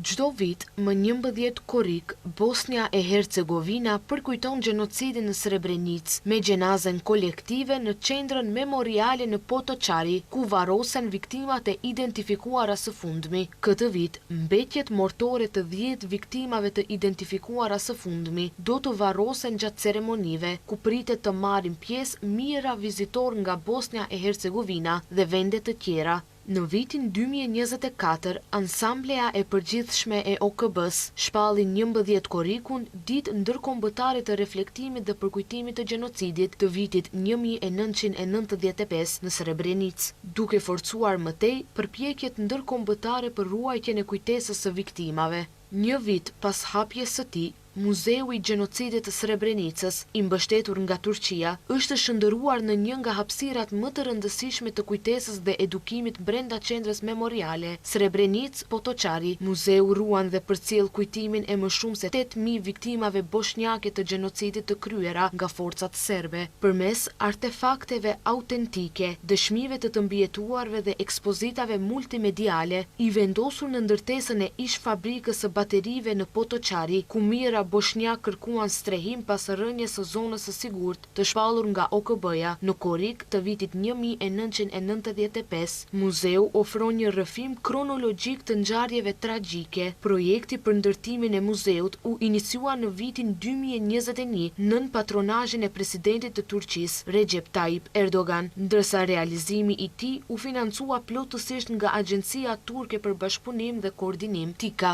Çdo vit, më 11 korrik, Bosnja e Hercegovina përkujton gjenocidin në Srebrenicë me xhenazen kolektive në qendrën memoriale në Potoçari, ku varrosen viktimat e identifikuara së fundmi. Këtë vit, mbetjet mortore të 10 viktimave të identifikuara së fundmi do të varrosen gjatë ceremonive, ku pritet të marrin pjesë mijëra vizitorë nga Bosnja e Hercegovina dhe vende të tjera. Në vitin 2024, Asambleja e Përgjithshme e OKB-së shpalli 11 korrikun Ditë Ndërkombëtare të Reflektimit dhe Përkujtimit të Gjenocidit të vitit 1995 në Srebrenicë, duke forcuar më tej përpjekjet ndërkombëtare për ruajtjen e kujtesës së viktimave. Një vit pas hapjes së tij, Muzeu i Gjenocidit të Srebrenicës, i mbështetur nga Turqia, është shndërruar në një nga hapësirat më të rëndësishme të kujtesës dhe edukimit brenda qendrës memoriale Srebrenicë Potoçari. Muzeu ruan dhe përcjell kujtimin e më shumë se 8000 viktimave boshnjake të gjenocidit të kryera nga forcat serbe. Përmes artefakteve autentike, dëshmive të të mbijetuarve dhe ekspozitave multimediale, i vendosur në ndërtesën e ish-fabrikës së baterive në Potoçari, ku mijëra boshnjakë kërkuan strehim pas rënies së zonës së sigurt të shpallur nga OKB-ja në korrik të vitit 1995, muzeu ofron një rrëfim kronologjik të ngjarjeve tragjike. Projekti për ndërtimin e muzeut u iniciua në vitin 2021 nën patronazhin e presidentit të Turqisë, Recep Tayyip Erdogan, ndërsa realizimi i tij u financua plotësisht nga Agjencia Turke për Bashkëpunim dhe Koordinim, TIKA.